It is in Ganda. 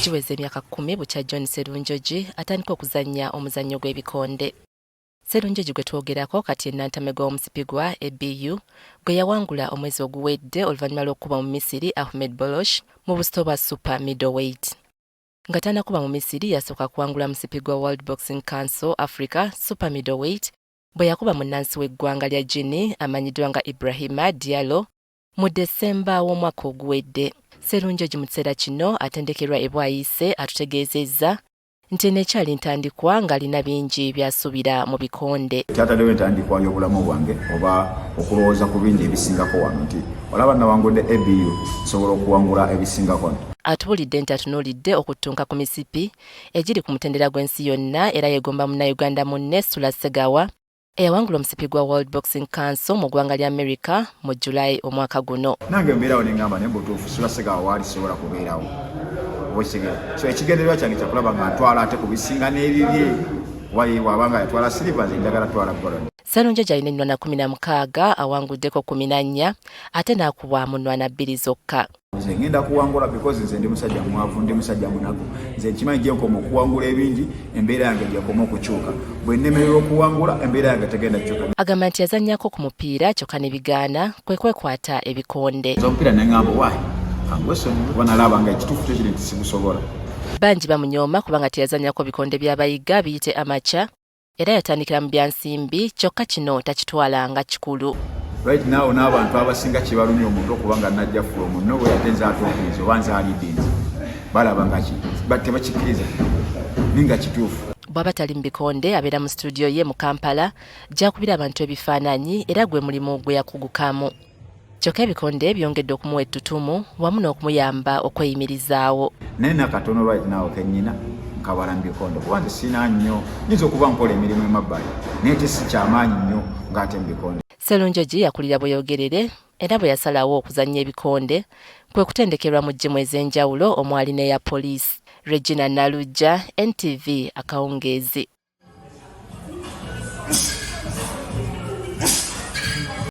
Giweza emyaka 10 bukya John Serunjogi atandika okuzannya omuzannyo gw'ebikonde. Serunjogi gwe twogerako kati ye nnantamegwa w'omusipi gwa ABU gwe yawangula omwezi oguwedde oluvannyuma lw'okukuba mu Misiri Ahmed Bolosh mu busito bwa super middleweight. Nga tannakuba mu Misiri yasooka kuwangula musipi gwa World Boxing Council Africa super middleweight bwe yakuba munnansi w'eggwanga lya Guinea amanyiddwa nga Ibrahima Diallo mu December w'omwaka oguwedde. Serunjogi mu kiseera kino atendekerwa e Bwayiise atutegeezezza nti eno ekyali ntandikwa ng'alina bingi by'asuubira mu bikonde. Kyataddewo entandikwa y'obulamu bwange oba okulowooza ku bingi ebisingako wano nti olaba nawangudde ABU, nsobola okuwangula ebisingako. Atubuulidde nti atunuulidde okuttunka ku misipi egiri ku mutendera gw'ensi yonna era yeegomba Munnayuganda munne Sula Ssegawa eyawangula omusipi gwa World Boxing Council mu ggwanga lya America mu July omwaka guno. Nange mbeerawo ne ngamba naye mubutuufu Sula Ssegawa waali sisobola kubeerawo, oba okitegeera. So ekigendererwa kyange kyakulaba nga ntwala ate ku bisinga n'ebibye, kuba ye bw'aba nga yatwala silver, nze njagala twala gold. Sserunjogi alina ennwana 16, awanguddeko 14 ate n'akubwa mu nnwana bbiri zokka. Nze ngenda kuwangula because nze ndi musajja mwavu, ndi musajja munaku. Nze nkimanyi gyenkoma okuwangula ebingi, embeera yange gyekoma okukyuka. Bwe nnemererwa okuwangula, embeera yange tegenda kukyuka. Agamba nti yazannyako ku mupiira kyokka ne bigaana, kwe kwekwata ebikonde. Nze omupiira ne ŋŋamba why kangwesonyiwe, kuba nalaba nga ekituufu kyo kiri nti sigusobola. Bangi bamunyooma kubanga teyazannyako bikonde by'abayiga biyite amateur era yatandikira mu bya nsimbi, kyokka kino takitwala nga kikulu. Right now n'abantu abasinga kibalumya omuntu okuba nga najja from nowhere ate nze atuukiriza oba nze alidinze, balaba nga tebakikkiriza naye nga kituufu. Bw'aba tali mu bikonde abeera mu situdiyo ye mu Kampala gy'akubira abantu ebifaananyi era gwe mulimu gwe yakugukamu. Kyokka ebikonde byongedde okumuwa ettutumu wamu n'okumuyamba okweyimirizaawo. Naye nakatono right now kennyina nkabala mu bikonde, kuba nze sirina nnyo, nyinza okuba nkola emirimu emabbali naye te si kyamaanyi nnyo ng'ate mu bikonde. Sserunjogi yakulira Bweyogerere era bwe yasalawo okuzannya ebikonde kwe kutendekerwa mu ggimu ez'enjawulo omwali n'eya poliisi. Regina Nalujja, NTV, akawungeezi.